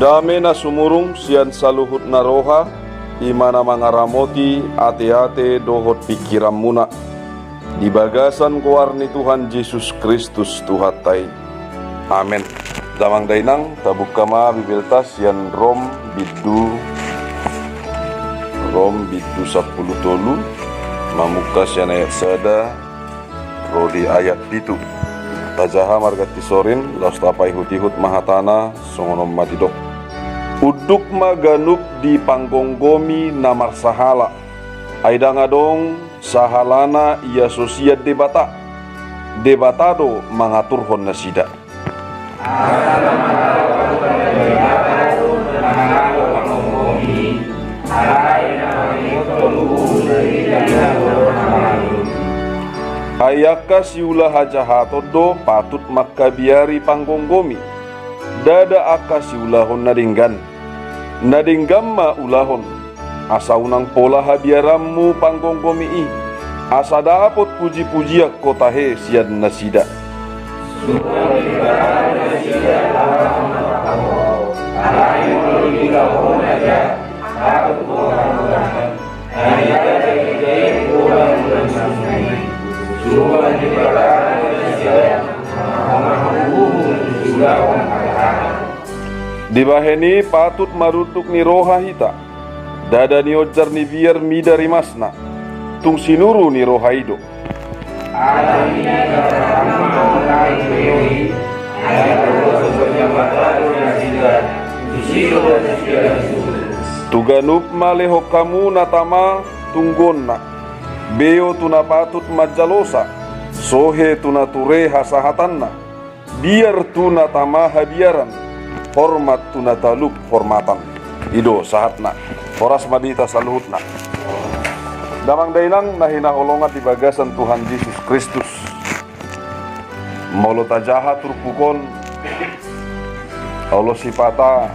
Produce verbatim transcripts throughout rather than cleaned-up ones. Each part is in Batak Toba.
Dame na sumurung sian saluhut na roha, i ma na mangaramoti ateate dohot pingkiranmuna, di bagasan goar ni Tuhan Jesus Kristus Tuhanta i. Amen. Damang dainang, tabuka ma Bibelta sian Rom bindu, Rom bindu sampulu tolu, mamungka sian ayat sada ro di ayat pitu. Tajaha marganti sorin, laos tapaihut-ihut ma hatana, songon on ma didok. Unduk ma ganup dipanggomgomi na marsahala, ai ndang adong sahalana ia so sian Debata. Debata do mangaturhon nasida. Ai angka siula hajahaton do patut mangkabiari panggomgomi, ndada angka siulahon na denggan. Na denggan ma ulahon, asa unang pola habiaranmu panggomgomi i, asa dapot puji-pujian ho tahe sian nasida. Dibahen i patut marunduk ni roha hita, ndada nionjar ni biar mida rimasna, tung sinuru ni roha i do. Tu ganup ma lehon hamu na tama tungguonna, beo tu na patut manjalosa, sohe tu na ture hasahatanna, biar tu na tama habiaran, hormat tu na talup hormatan. I do sahatna. Horas ma di hita saluhutna. Damang dainang na hinaholongan di bagasan Tuhan Jesus Kristus. Molo tajaha turpuk on, olo sipata,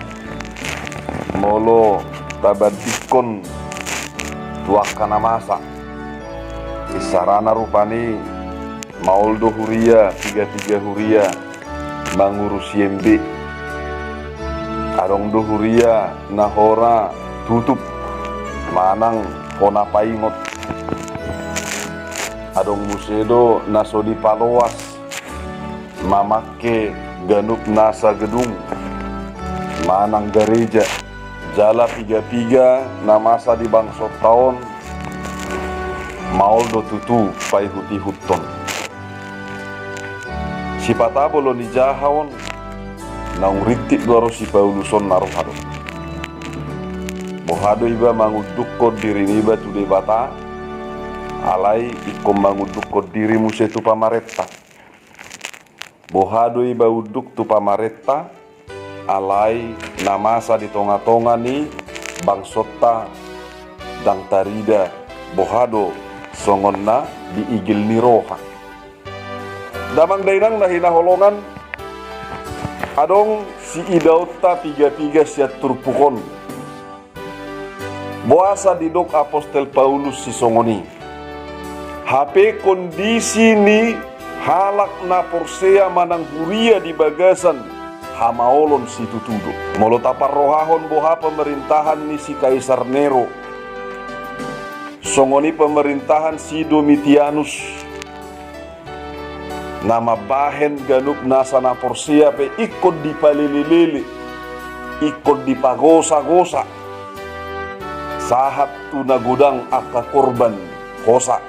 molo tabandingkon tu angka na masa. Isarana rupani, maol do huria, piga-piga huria, mangurusi embe. Adong do huria na hora tutup manang hona paingot. Adong muse do na so dipaloas mamangke ganup nasa gedung manang gareja. Jala piga-piga na masa di bangsonta on, maol do tutu paihut-ihuthon. Sipata molo nijaha on, naung rintik do ro si Paulus on na roha do. Boha do iba mangundukkon diri niba tu Debata, alai ingkon mangundukkon diri muse tu pamarenta. Boha do iba unduk tu pamarenta, alai na masa di tonga-tonga ni bangsonta ndang tarida boha do songon na diigil ni roha. Damang dainang na hinaholongan, adong siidaonta piga-piga sian turpuk on. Boasa didok apostel Paulus sisongon i? Hape kondisi ni halak na porsea manang huria di bagasan hamaolon situtu do. Molo taparrohahon boha pemerintahan ni si Kaisar Nero, songon i pemerintahan si Domitianus, na mambahen ganup nasa na porsea pe ingkon dipalele-lele, ingkon dipagosa-gosa, sahat tu na godang angka korban hosa.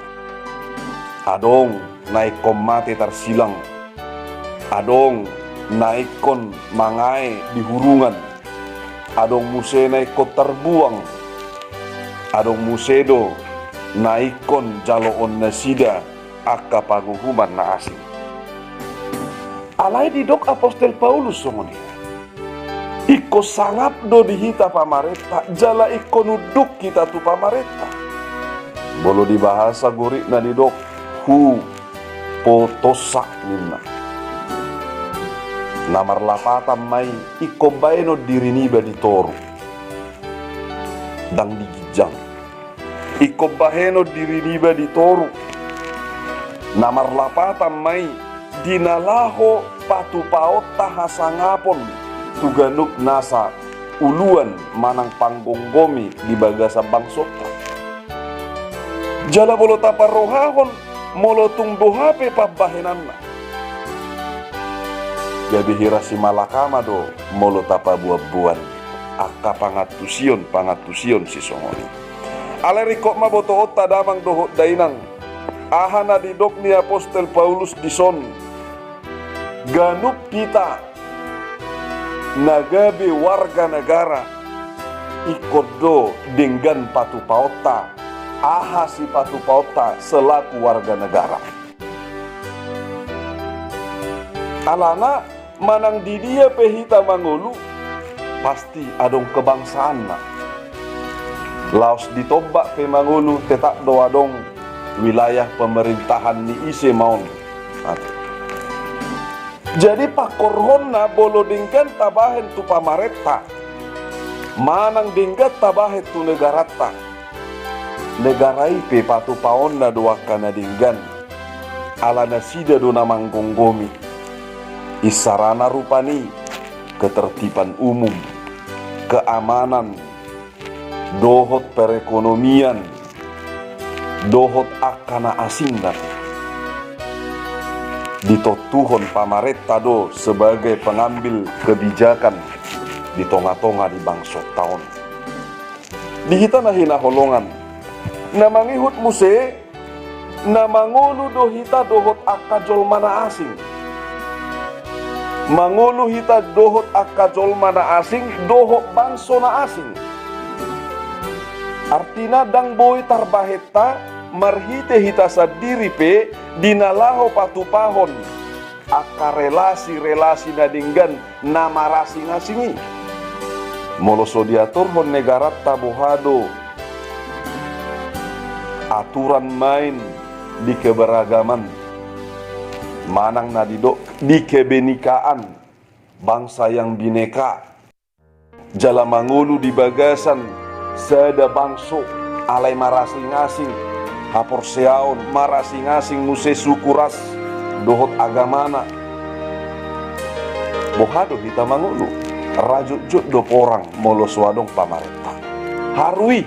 Adong na ingkon mate tarsilang, adong na ingkon mangae di hurungan, adong muse na ingkon tarbuang, adong muse do na ingkon jaloon nasida angka panguhuman na asing. Alai didok apostel Paulus songon i, ingkon sangap do di hita pamarenta, jala ingkon unduk hita tu pamarenta. Molo di bahasa Gorikna didok hupotossa ninna. Na marlapatan ma i, ingkon baenon diri niba di toru, ndang di ginjang. Ingkon bahenon diri niba di toru. Na marlapatan ma i di na laho patupaonta hasangapon tu ganup nasa uluan manang panggomgomi di bagasan bangsonta. Jala molo taparrohahon molo tung boha pe pambahenanna. Gabe hira si Malakama do molo tapaboanboan angka pangantusion-pangantusion sisongon i. Alai ringkot ma botoonta damang dohot dainang, aha na nidok ni apostel Paulus dison. Ganup hita na gabe warga negara ingkon do denggan patupaonta, aha sipatupaonta selaku warga negara. Alana manang di dia pe hita mangolu, pasti adong kebangsaanna. Laos di tombak pe mangolu tetap do adong wilayah pemerintahan ni ise ma on. Jadi pangkorhonna molo denggan tabahen tu pamarenta, manang denggan tabahen tu negaranta. Negara i pe patupaonna do angka na denggan, ala nasida do na manggomgomi. Isarana rupani ketertiban umum, keamanan, dohot perekonomian, dohot angka na asingna. Ditontuhon pamarenta do sebagai pengambil kebijakan di tonga-tonga ni bangsonta on. Di hita na hinaholongan, na mangihut muse, na mangolu do hita dohot angka jolma na asing. Mangolu hita dohot angka jolma na asing, dohot bangso na asing. Artina ndang boi tarbahenta marhite hita sandiri pe di na laho patupahon angka relasi-relasi na denggan na marasing-asing i. Molo so diaturhon negaranta boha do aturan main di keberagaman, manang na didok di kebenekaan, bangsa yang bineka. Jala mangolu di bagasan sada bangso, alai marasing-asing haporseaon, marasing-asing muse suku ras dohot agamana. Boha do hita mangolu? Ra jotjot do porang molo so adong pamarenta. Haru i.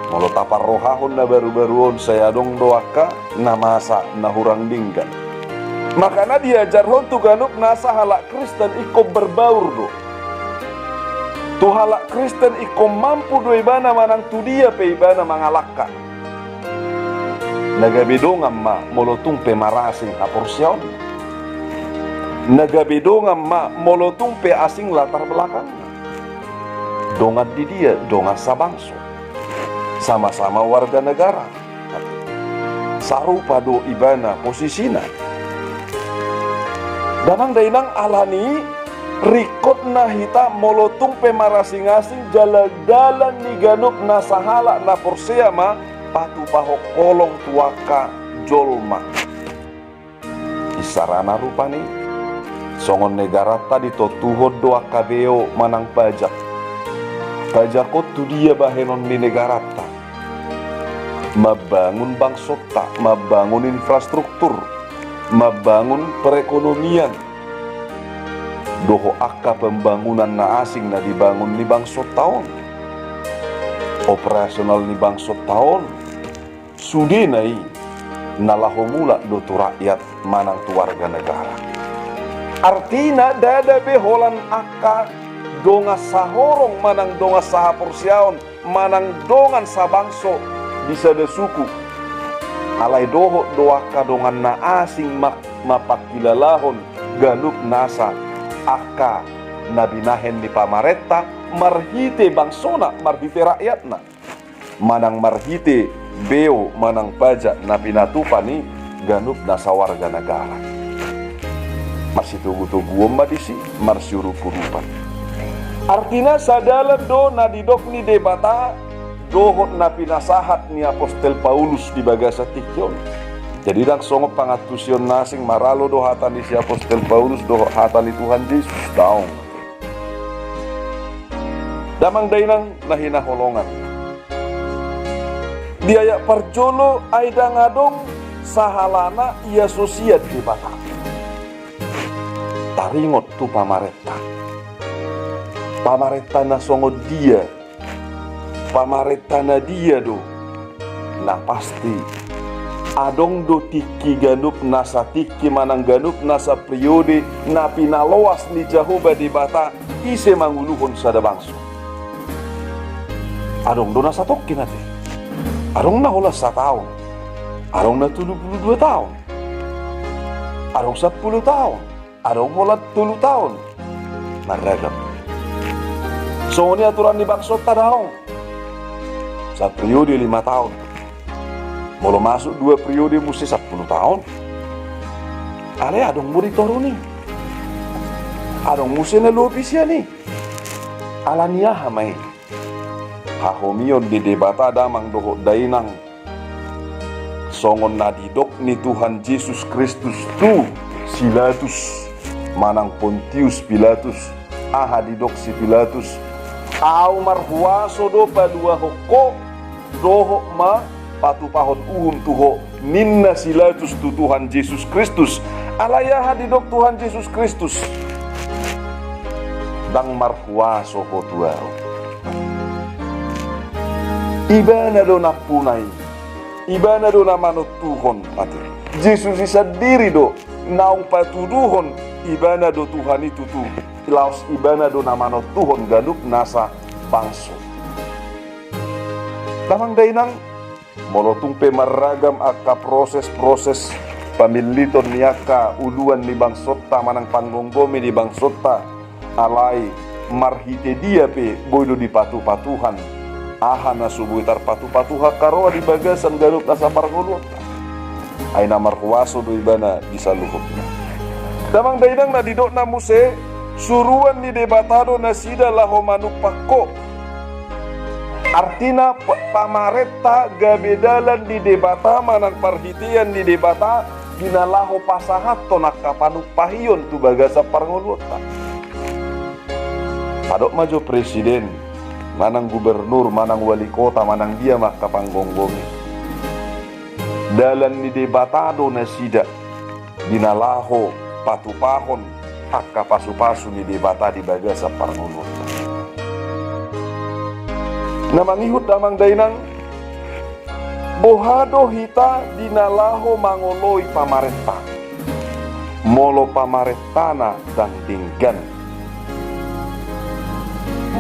Molo taparrohahon na barubaru on, sai adong do angka na masa na hurang denggan. Makana diajarhon tu ganup nasa halak Kristen ingkon berbaur do. Tu halak Kristen ingkon mampu do ibana manang tu dia pe ibana mangalangka. Na gabe dongan ma molo tung pe marasing haporseaon. Na gabe dongan ma molo tung pe asing latar belakangna. Dongan di dia, dongan sabangso. Sama-sama warga negara. Sarupa do ibana posisina. Damang dainang, alani ringkot na hita molo tung pe marasing-asing, jala dalan ni ganup na sahalak na porsea ma patupahon holong tu angka jolma. Isarana rupani, songon negaranta ditontuhon do angka beo manang pajak. Pajak on tu dia bahenon ni negaranta? Mambangun bangsonta, mambangun infrastruktur, mambangun perekonomian, dohot angka pembangunan na asing na dibangun ni bangsonta on. Operasional ni bangsonta on. Sudena i na laho mulak do tu rakyat manang tu warga negara. Artina ndada be holan angka dongan sahorong manang dongan sahaporseaon manang dongan sabangso di sada suku. Alai dohot do angka dongan na asing ma-, mapangkilalahon ganup nasa angka na binahen ni pamarenta marhite bangsona, marhite rakyatna. Manang marhite beo manang pajak na pinatupa ni ganup nasa warga negara. Marsitogutoguon ma disi, marsiurupurupan. Artina sadalan do na didok ni Debata dohot na pinasahat ni apostel Paulus di bagasan tingki on. Jadi ndang songon pangantusion na asing, maralo do hata ni si apostel Paulus dohot hata ni Tuhan Jesus, daong. Damang dainang na hinaholongan. Di ayat parjolo, ai ndang adong sahalana iasosian Debata. Taringot tu pamarenta. Pamarenta na songon dia? Pamarenta na dia do? Na pasti, adong do tingki ganup nasa tingki manang ganup nasa periode na pinaloas ni Jahowa Debata ise manguluhon sada bangso. Adong do na satongkin ate. Adong na holan sataon. Adong na tolu pulu dua taon. Adong sampulu taon. Adong holan tolu taon. Marragam. Songon i aturan ni bangsonta daong. Saperiode lima taon. Molo masuk dua periode muse sampulu taon. Alai adong muse di toru ni. Adong muse na lobi sian i. Ala ni aha ma i? Hahomion ni Debata damang dohot dainang. Songon na didok ni Tuhan Jesus Kristus tu si Pilatus, manang Pontius Pilatus. Aha didok si Pilatus? Ahu marhuaso do paluahon ho dohot ma patupahon uhum tu ho, ninna si Pilatus tu Tuhan Jesus Kristus. Alai aha didok Tuhan Jesus Kristus? Ndang marhuaso ho tu ahu. Ibana do nampuna i. Ibana do na manontuhon ate. Jesus i sandiri do naung patuduhon ibana do Tuhan i tutu. Laos ibana do na manontuhon ganup nasa bangso. Damang dainang, molo tung pe marragam angka proses-proses pamilliton ni angka uluan ni bangsonta manang panggomgomi ni bangsonta, alai marhite dia pe boi do dipatupa Tuhan aha na so boi tarpatupa Tuhan angka roha di bagasan ganup nasa parngoluonta. Ai na marhuaso do ibana di saluhutna. Damang dainang, na didokna muse, suruan ni Debata do nasida laho manumpak ho. Artina, p-, pamarenta gabe dalan ni Debata manang parhitean ni Debata di na laho pasahathon angka panumpahion tu bagasan parngoluonta. Adong ma jo presiden, manang gubernur, manang wali kota, manang dia ma angka panggomgomi. Dalan ni Debata do nasida di na laho patupahon angka pasupasu ni Debata di bagasan parngoluonta. Na mangihut damang dainang, boha do hita di na laho mangoloi pamarenta? Molo pamarentana ndang denggan.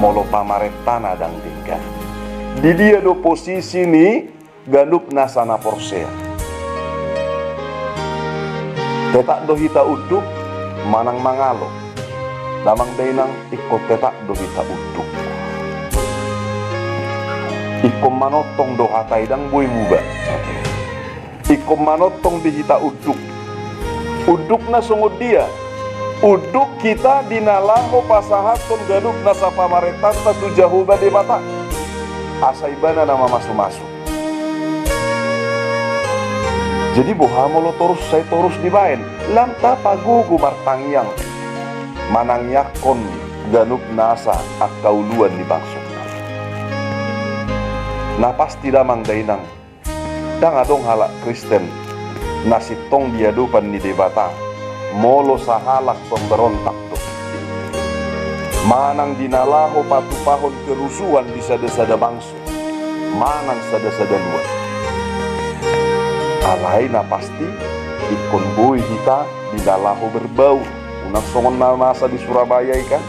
Molo pamarentana ndang denggan. Di dia do posisi ni ganup nasa na porsea? Tetap do hita unduk manang mangalo? Damang dainang, ingkon tetap do hita unduk. Ingkon manongtong do hata i, ndang boi muba. Ingkon manongtong di hita unduk. Undukna songon dia? Unduk hita di na laho pasahathon ganup nasa pamarentanta tu Jahowa Debata, asa ibana na mamasumasu. Jadi boha molo torus sai torus dibaen? Lam tapagogo martangiang manangiangkon ganup nasa angka uluan ni bangso. Na pasti damang dainang, ndang adong halak Kristen na sintong di adopan ni Debata molo sahalak pemberontak do, manang di na laho patupahon kerusuhan di sada-sada bangso manang sada-sada nuan. Alai na pasti, ingkon boi hita di na laho berbau. Unang songon na masa di Surabaya i kan.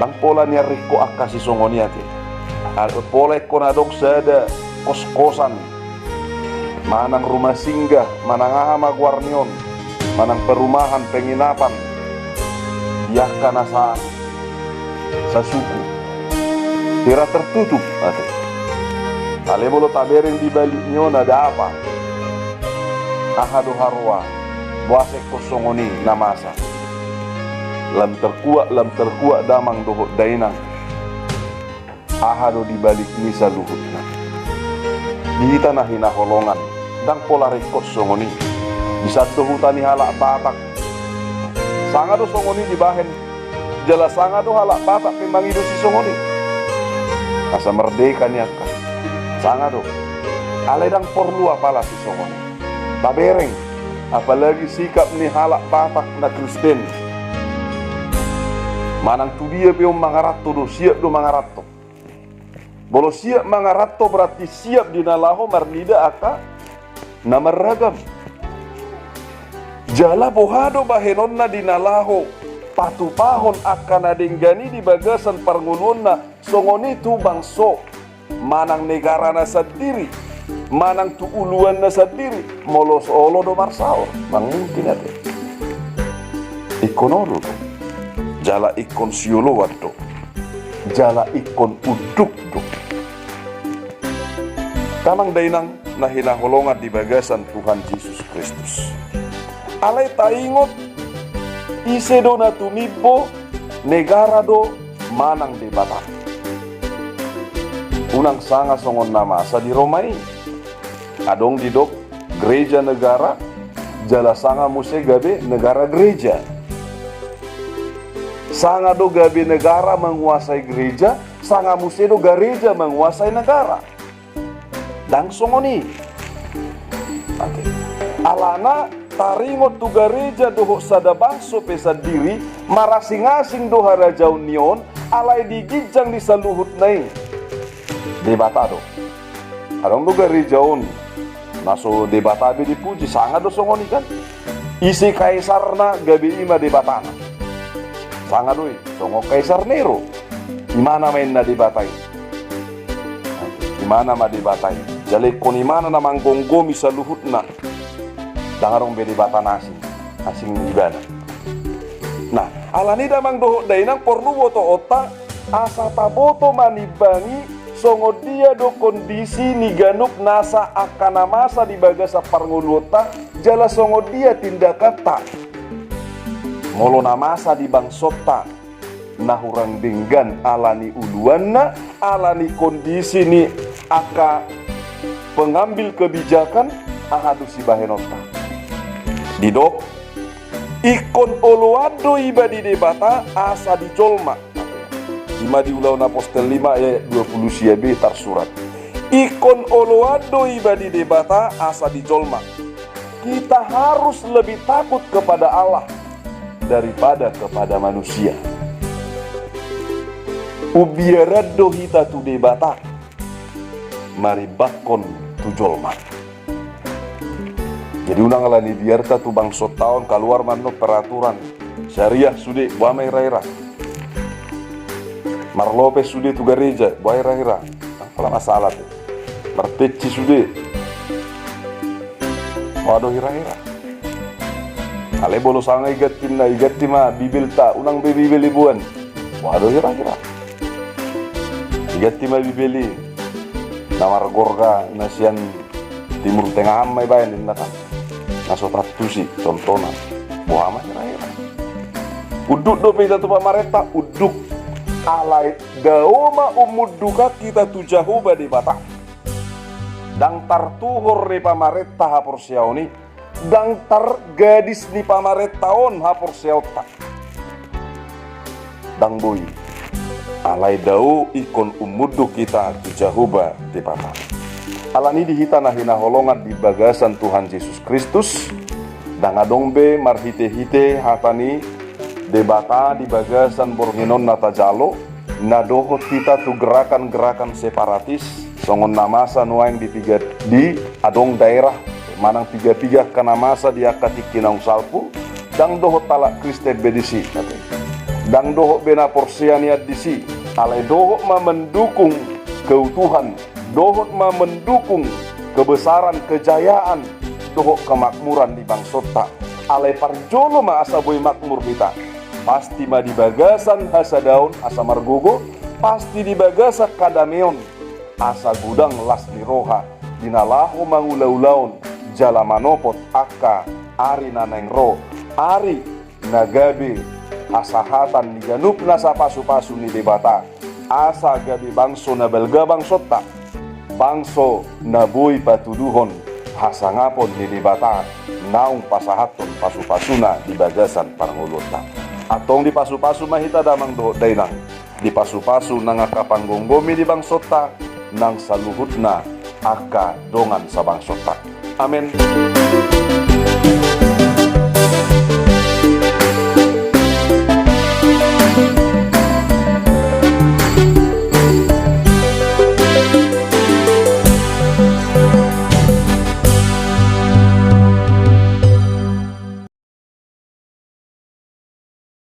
Ndang pola nian ringkot angka sisongon i ate. Al-, pola ingkon adong sada kos-kosan, manang rumah singgah, manang aha ma goar ni on, manang perumahan, penginapan, di angka na sa-, sasuku. Hira tertutup ate. Alai molo tabereng di balik ni on ada apa? Aha do haroa? Boasa ingkon songon i na masa? Lam terkuak, lam terkuak damang dohot dainang. Aha do di balik ni saluhutna? Di hita na hinaholongan, ndang pola ringkot songon i. Di sandok huta ni halak Batak, sanga do songon i dibahen. Jala sanga do halak Batak pe mangido sisongon i. Asa merdeka ni angka. Sanga do. Alai ndang porlu apala sisongon i. Tabereng, apalagi sikap ni halak Batak na Kristen. Manang tu dia pe on mangaranto do, siap do mangaranto. Molo siap mangaranto berarti siap di na laho marnida angka na marragam. Jala boha do bahenonna di na laho patupahon angka na denggan i di bagasan parngoluonna songon i tu bangso, manang negarana sandiri, manang tu uluanna sandiri, molo so olo do marsaor, manang mungkin ate. Ingkon olo do. Jala ingkon sioloan do. Jala ingkon unduk do. Damang dainang na hinaholongan di bagasan Tuhan Jesus Kristus. Alai taingot, ise do na tumimbo, negara do manang Debata. Unang sanga songon na masa di Roma i. Adong didok gereja negara, jala sanga muse gabe negara gereja. Sanga do gabe negara menguasai gereja, sanga muse do gareja menguasai negara. Ndang songon i. Oke. Alana taringot tu gareja dohot sada bangso pe sandiri, marasing-asing do harajaon ni on, alai di ginjang ni saluhutna i Debata do. Adong do gareja on na so Debata be dipuji, sanga do songon i kan. Ise kaisarna gabe i ma debatana. Sanga do i, songon Kaisar Nero. Imana ma inna Debata i. Imana ma Debata i. Jala ingkon imana na manggomgomi saluhutna. Ndang adong be debata na asing, asing ibana. Nah, alani damang dohot dainang porlu botoonta, asa taboto manimbangi songon dia do kondisi ni ganup nasa angka na masa di bagasan parngoluonta, jala songon dia tindakanta molo na masa di bangsonta na hurang denggan alani uluanna, alani kondisi ni angka pengambil kebijakan, aha do sibahenonta. Didok, ingkon oloan do iba di Debata asa di jolma. I ma di Ulaon Apostel lima ayat dua puluh sia be tarsurat. Ingkon oloan do iba di Debata asa di jolma. Kita harus lebih takut kepada Allah daripada kepada manusia. Umbiaran do hita tu Debata marimbangkon tu jolma. Jadi unang alani biarta tu bangsonta on kaluar ma annon peraturan syariah sude, boha ma hira-hira. Marlopes sude tu gareja, boha hira-hira. Ndang pola masalah tu. Marpeci sude. Boha do hira-hira. Alai molo sanga i gantinna, i ganti ma Bibelta, unang be Bibel iboan. Boha do hira-hira. I ganti ma Bibel i. Na margorga na sian Timur Tengah an ma ibaen ninna kan. Na so tantusi contohna. Boha ma hira-hira. Unduk dope hita tu pamarenta, unduk. Alai dao ma umundukkan hita tu Jahowa Debata. Ndang tartuhor ni pamarenta haporseaon i, ndang targadis ni pamarenta on haporseaonta. Ndang boi. Alai dao ingkon umunduk hita tu Jahowa Debata. Alani di hita na hinaholongan di bagasan Tuhan Jesus Kristus, ndang adong be marhite-hite hata ni Debata di bagasan borngin on na tajalo, na dohot hita tu gerakan-gerakan separatis, songon na masa nuaeng di piga, di adong daerah, manang piga-piga angka na masa di angka tingki naung salpu, ndang dohot halak Kristen be disi, ndang dohot be na porsea nian disi, alai dohot ma mendukung keutuhan, dohot ma mendukung kebesaran, kejayaan, dohot kemakmuran di bangsonta. Alai parjolo ma asa boi makmur hita. Pasti ma di bagasan hasadaon asa margogo, pasti di bagasan hadameon asa godang las ni roha, di na laho mangula-ulaon, jala manopot angka ari na naeng ro, ari na gabe hasahatan ni ganup nasa pasu-pasu ni Debata, asa gabe bangso na balga bangsonta, bangso na boi patuduhon hasangapon ni Debata naung pasahathon pasu-pasuna di bagasan parngoluonta. Antong dipasu-pasu ma hita damang dohot dainang, dipasu-pasu nang angka panggomgomi di bangsonta, nang saluhutna angka dongan sabangsonta. Amen.